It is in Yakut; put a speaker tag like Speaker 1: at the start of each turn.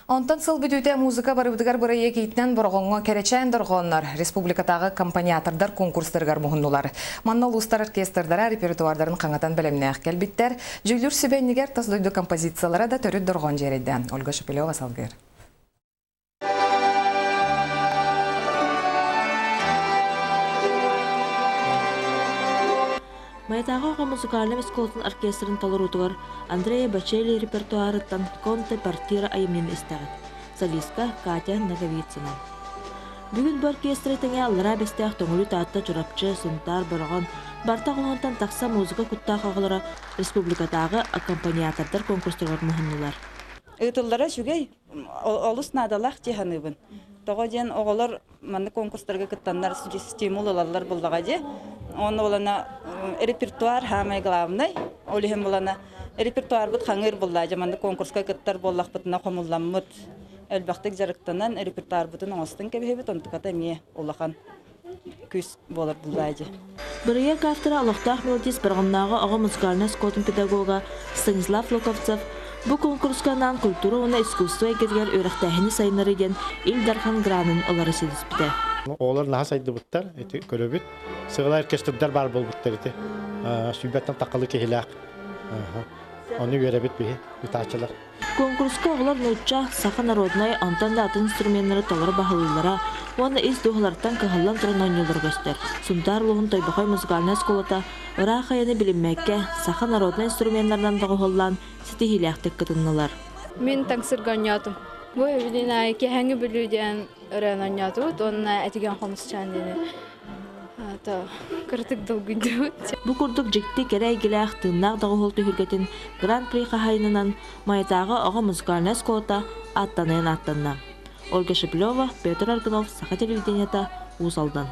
Speaker 1: Онтон сыл бүтүүтэ музыка барыбытыгар бырайыак иитинэн Бороҕоҥҥо Кэрэчээн дорҕооннор республикатааҕы аккомпаниатордар конкурстарыгар муһуннулар. Манна улуустар оркестрдара репертуардарын хаҥатан бэлэмнээх кэлбиттэр. Дьүүллүүр сүбэ иннигэр тас дойду композициялара да төрүт дорҕоон дьиэрэйдэ. Ольга Шепелева салгыыр.
Speaker 2: Майатааҕы оҕо музыкальнай оскуолатын оркестрын толоруутугар Андреа Бочелли репертуарыттан «Конте партира» айымньыны истэҕит. Солистка Катя Ноговицына. Бүгүн бу оркестры тэҥэ Аллараа Бэстээх Төҥүлү Таатта Чурапчы, Сунтаар, Бороҕон, Барта хоһоонтон тахса музыка куттаах оҕолоро республикатааҕы аккомпаниатордар конкурстарыгар муһуннулар.
Speaker 3: Ыытыллара үчүгэй, олус наадалаах дии саныыбын. Тоҕо диэн оҕолор маннык конкурстарга кыттаннар стимул ылаллар буллаҕа дии. Онно булана репертуар самый главный. Ол иһин булана репертуарбыт хаҥыыр булла дьэ маннык конкурска кыттар буоллахпытына хомулламмыт элбэхтик дьарыктанан репертуарбытын оҥостон кэбиһэбит онтуката эмиэ улахан күүс буолар буллаа дии.
Speaker 2: Бырайыак автора олохтоох мелодист Бороҕоннооҕу оҕо музыкальнай оскуолатын педагога Станислав Луковцев бу куонкуруска анаан культура уонна искусство эйгэтигэр үөрэхтээһини сайыннарыы диэн Ил Дархан гранын ылары ситиспитэ.
Speaker 4: Оҕолор наһаа сайдыбыттар, ити көрөбүт. Сыгылай оркестрдар баар буолбуттар ити. Сүүбэттэн таққалы киһилээх. Ону үөрэбит биһи, ытааччылар.
Speaker 2: Куонкуруска оҕолор нуучча, саха народнай, онтон да атын инструменнары толору баһылыыллара уонна ис дууһаларыттан кыһаллан туран оонньууллара көстөр. Сунтаар улууһун Тойбохой музыкальнай оскуолата ыраах айаны билиммэккэ, саха народнай инструменнарынан доҕуһуоллаан ситиһиилээхтик кытыннылар.
Speaker 5: Мин таҥсырга оонньоотум. Бу билин аайы киэһээҥҥи Бүлүү диэн ырыаны оонньоотубут уонна Этигэн хомусчаан диэни кыратык долгуйдубут.
Speaker 2: Бу курдук дьикти кэрэ эйгэлээх тыыннаах доҕуһуол түһүлгэтин Гран-при хаһаайынынан Майатааҕы оҕо музыкальнай оскуолата ааттаныан ааттанна. Ольга Шепелева, Петр Аргунов, Саха телевидениета, Уус Алдан.